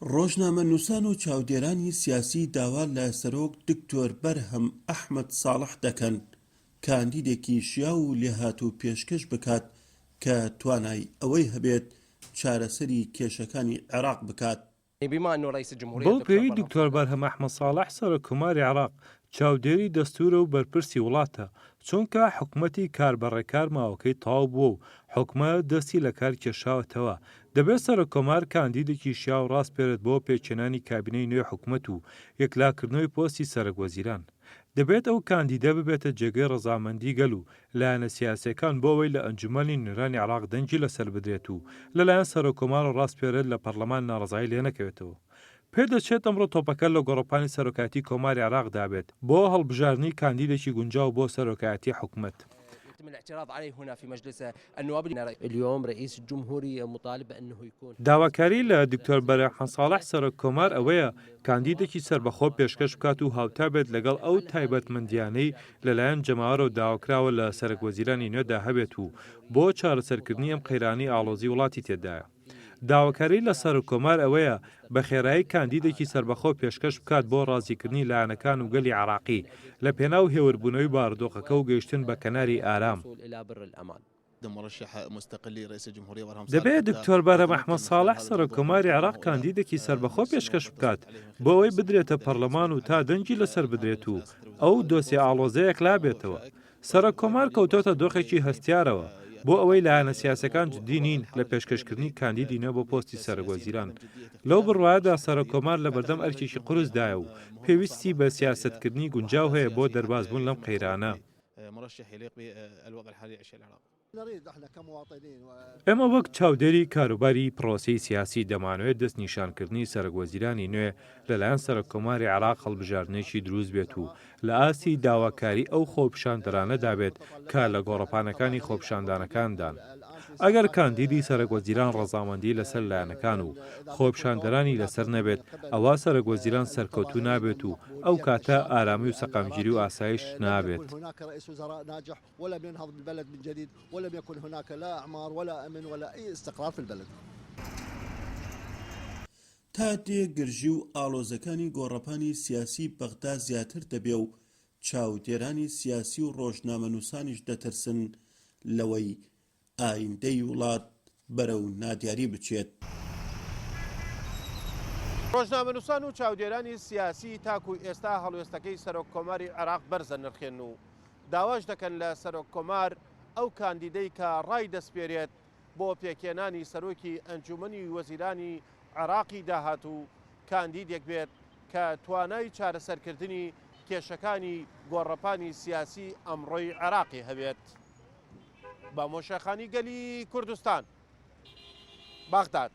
ڕۆژنامەنووسان و چاودێرانی سیاسی داوا لە سەرۆک دکتۆر بەرهەم ئەحمەد ساڵح دەکەن کاندیدێکی شیاو و لێهاتوو پێشکەش بکات کە توانای ئەوەی هەبێت چارەسەری کێشەکانی عێراق بکات. بەو پێیەی دکتۆر بەرهەم ئەحمەد ساڵح سەرۆک کۆماری عێراق چاودێری دەستوورە و بەرپرسی وڵاتە، چونکە حکومەتی کاربەڕێکار ماوەکەی تەواو بووە و حکومەت دەستی لەکار کێشاوەتەوە، دەبێت سەرۆک کۆمار کاندیدێکی شیاو ڕاسپێرێت بۆ پێکهێنانی کابینەی نوێی حکومەت و یەکلاکردنەوەی پۆستی سەرەک وەزیران. دەبێت ئەو کاندیدە ببێتە جێگەی ڕەزامەندی گەل و لایەنە سیاسییەکان بۆ ئەوەی لە ئەنجومەنی نوێنەرانی عێراق دەنگی لەسەر بدرێت و لەلایەن سەرۆککۆمارەوە ڕاسپێرێت لە پەڕلەمان ناڕەزایی لێنەکەوێتەوە. پێدەچێت ئەمڕۆ تۆپەکە لە گۆڕەپانی سەرۆکایەتی کۆماری عێراقدا بێت بۆ هەڵبژاردنی کاندیدێکی گونجاو بۆ سەرۆکایەتی حکومەت. داواکاری لە دکتۆر بەرهەم ساڵح سەرۆک کۆمار ئەوەیە کاندیدێکی سەربەخۆ پێشکەش بکات و هاوتا بێت لەگەڵ ئەو تایبەتمەندییانەی لەلایەن جەماوەرەوە داواکراوە لە سەرەکوەزیرانی نوێدا هەبێت و بۆ چارەسەرکردنی ئەم قەیرانەی ئاڵۆزی وڵاتی تێدایە. داواکاری لە سەرۆککۆمار ئەوەیە بە خێرایی کاندیدێکی سەربەخۆ پێشکەش بکات بۆ ڕازیکردنی لایەنەکان و گەلی عێراقی لە پێناو هێوربوونەوەی بارودۆخەکە و گەیشتن بە کەناری ئارام. دەبێت دکتۆر بەرهەم ئەحمەد ساڵح سەرۆککۆماری عێراق کاندیدێکی سەربەخۆ پێشکەش بکات بۆ ئەوەی بدرێتە پەرلەمان و تا دەنگی لەسەر بدرێت و ئەو دۆسیە ئاڵۆزە یەکلابێتەوە. سەرۆک کۆمار کەوتۆتە دۆخێکی هەستیارەوە بۆ ئەوەی لایەنە سیاسیەکان جدی نین لە پێشکەشکردنی کاندیدی نوێ بۆ پۆستی سەرۆک وەزیران. لەو بڕوایەدا سەرۆک کۆمار لەبەردەم ئەرکێکی قورسدایە و پێویستی بە سیاسەتکردنی گونجاو هەیە بۆ دەربازبوون لەم قەیرانە. ئێمە وەک چاودێری کاروباری پرۆسەی سیاسی دەمانەوێت دەستنیشانکردنی سەرۆکوەزیرانی نوێ لەلایەن سەرۆککۆماری عێراق هەڵبژاردنێکی دروست بێت و لە ئاستی داواکاری ئەو خۆپیشاندەرانەدا بێت کە لە گۆڕەپانەکانی خۆپیشاندانەکاندان. ئەگەر کاندیدی سەرۆکوەزیران ڕەزامەندی لەسەر لایەنەکان و خۆپیشاندەرانی لەسەر نەبێت ئەوا سەرۆکوەزیران سەرکەوتوو نابێت و ئەو کاتە ئارامی و سەقامگیری و ئاسایش نابێت. ولم ينهض بالبلد من جديد ولم يكن هناك لا اعمار ولا امن ولا اي استقرار في البلد. تا دێ گرژی و ئاڵۆزەکانی گۆڕەپانی سیاسی بەغدا زیاتر دەبێ و چاودێرانی سیاسی و ڕۆژنامەنووسانیش دەترسن لەوەی ئایندەی وڵات بەرەو نادیاری بچێت. ڕۆژنامەنووسان و چاودێرانی سیاسی تاکو ئێستا هەڵوێستەکەی سەرۆک کۆماری عێراق بەرزەنرخێن و داواش دەکەن لە سەرۆک کۆمار ئەو کاندیدەی کە ڕایدەسپێرێت بۆ پێکهێنانی سەرۆکی ئەنجومەنی وەزیرانی عێراقی داهاتوو کاندیدێک بێت کە توانای چارەسەرکردنی کێشەکانی گۆڕەپانی سیاسی ئەمڕۆی عێراقی هەبێت. بامۆ شێخانی گەلی کوردستان، بەغداد.